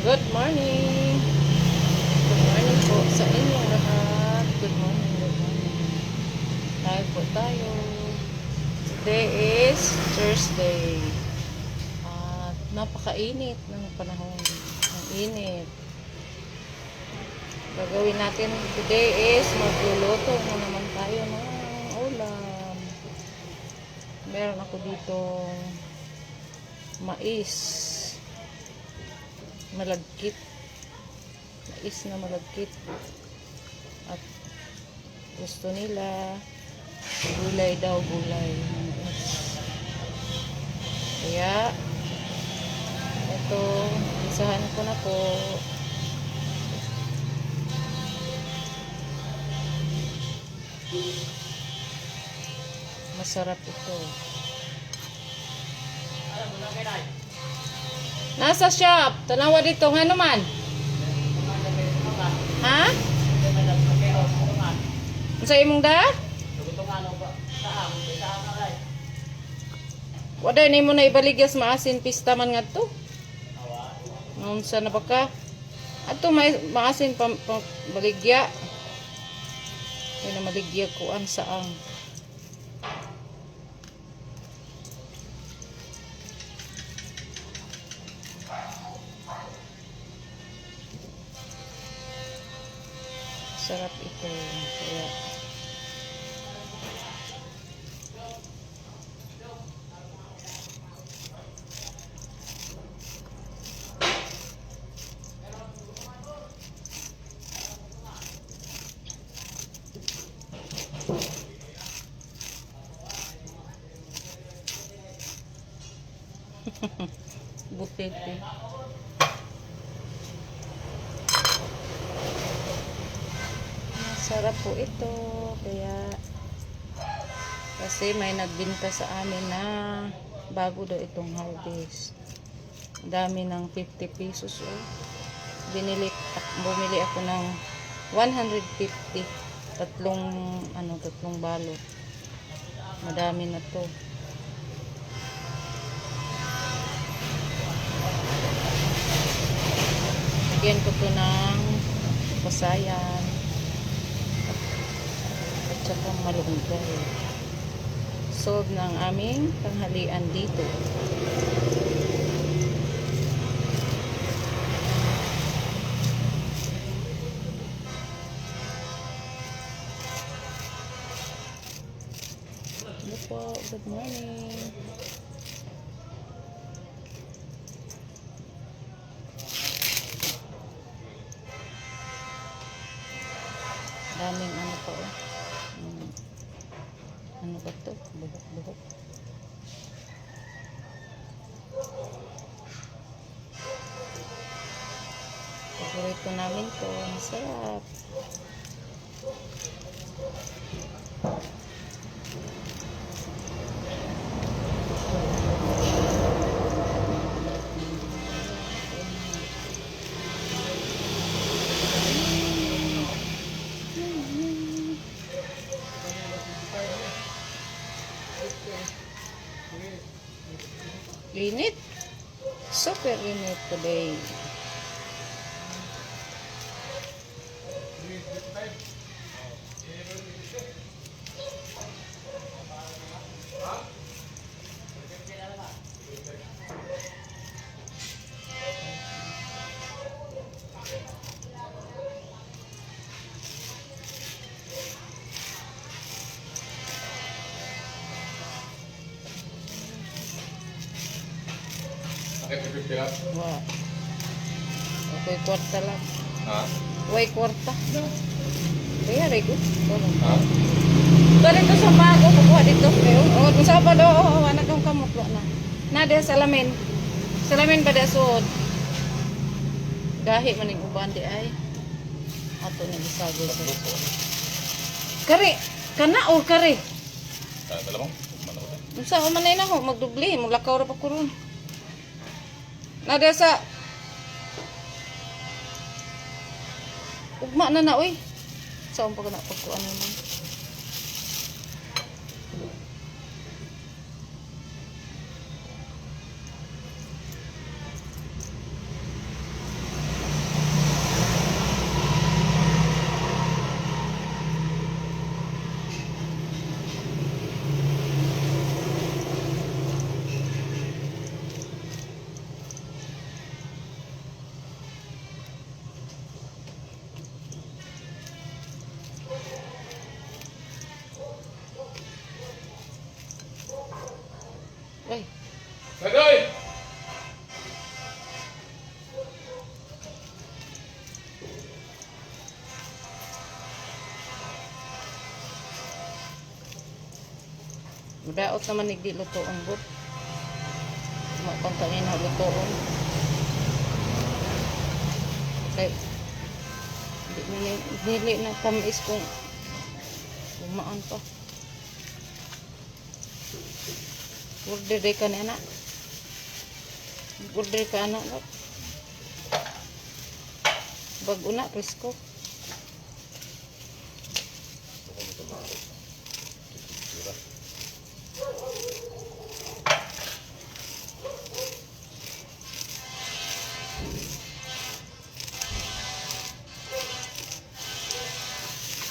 Good morning. Good morning po sa inyong lahat. Good morning, good morning. Tayo po tayo. Today is Thursday. At napakainit ng panahon. Ang init. Gagawin natin today is magluluto na naman tayo ng ulam. Meron ako dito mais. Malagkit. Mais na malagkit. At gusto nila gulay daw, gulay. Kaya ito, isahan ko na po. Masarap ito. Nasa shop. Tanawa dito. Nga naman? Ha? Sa imong da? Wala ni mo na ibaligas maasin pista man nga to. Unsa na ba ka? Ato maasin baligya. Ay na maligya kuan saang. Sarap ito. Kaya butete. Sarap po ito. Kaya kasi may nagbinta sa amin na bago daw itong harvest. Dami ng 50 pesos. Oh. Bumili ako ng 150. Tatlong balot. Madami na to. Lagyan ko to ng pasayan. At saka malunggay. Solve ng aming tanghalian dito. Hello po, good morning. Daming ano po. Ano ba ito? Buhok-buhok. Paborito namin to. Masarap. Init. Super init today. Wow. Okay, kwarta lang. Ha? Way kwarta. Kaya rego. Ha? Balik to sa bago kukuha dito. O kung sa pado, wala kang kamot na. Nada salamin. Salamin pada suod. Gahi man ning uban di ay. Ato ni isagol sa. Kare, kana o kare. Dalamang? Mana ba? Unsa man na ho magdubli, maglakaw ra pa ko ron. Nada sa ugma na oy. Saan pa kana pagkuan mo? Daot naman hindi lutoon bot. Makang kanin na lutoon. Okay. Dili na tamis kung umaan pa. Order ka na anak. Order ka anak. Bago na, presko.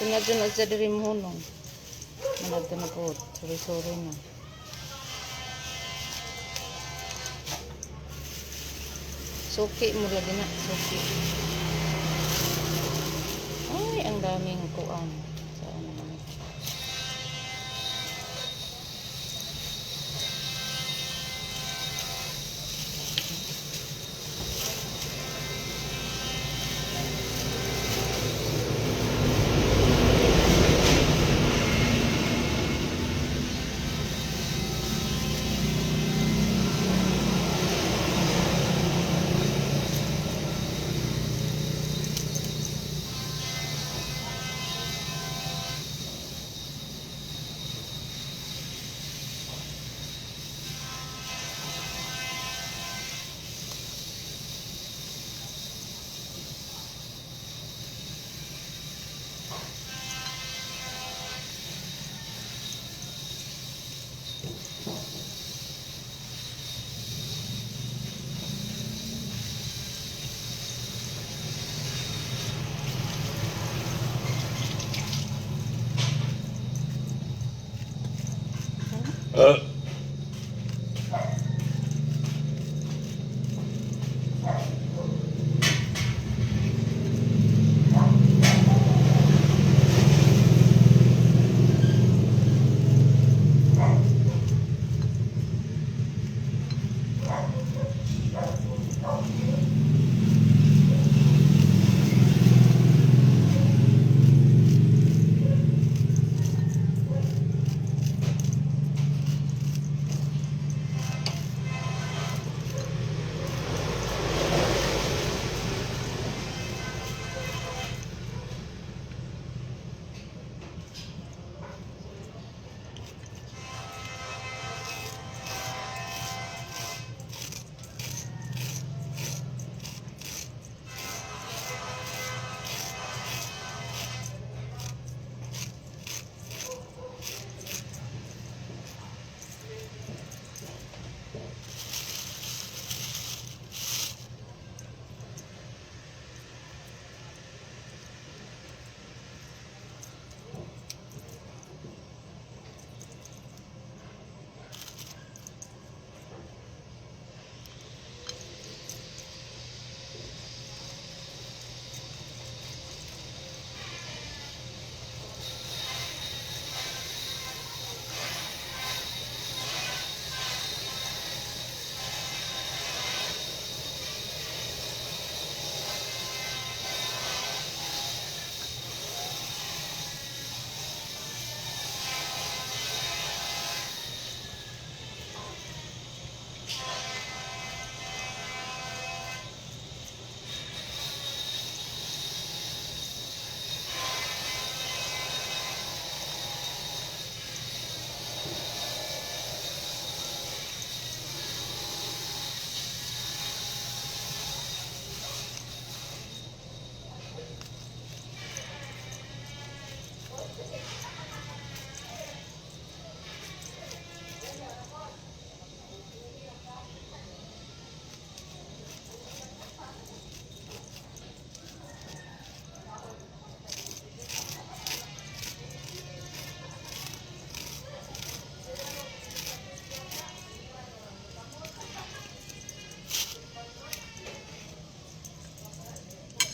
Tunadyo na sa diri mo hunong. Manadto na po. Sorry na. Suki mo lagi na. Suki. Ay, ang daming kuan. Saan naman.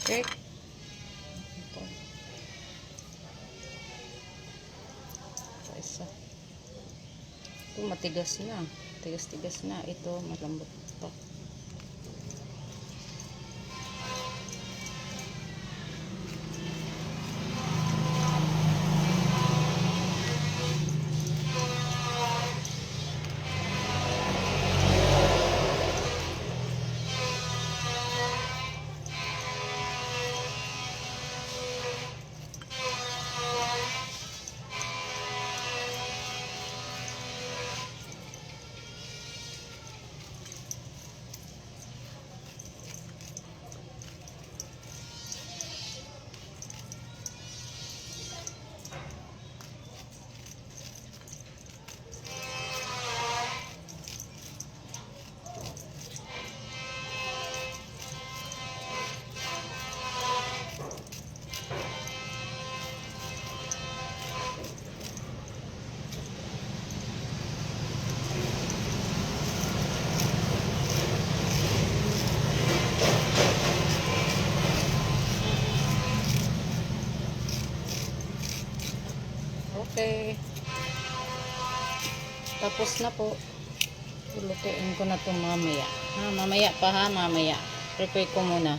Okay. Ito. Isa. Ito matigas na. Tigas-tigas na. Ito malambot pa. Okay. Tapos na po. Lulutuin ko na ito mamaya. Ha, mamaya pa ha, mamaya. Prepare ko muna.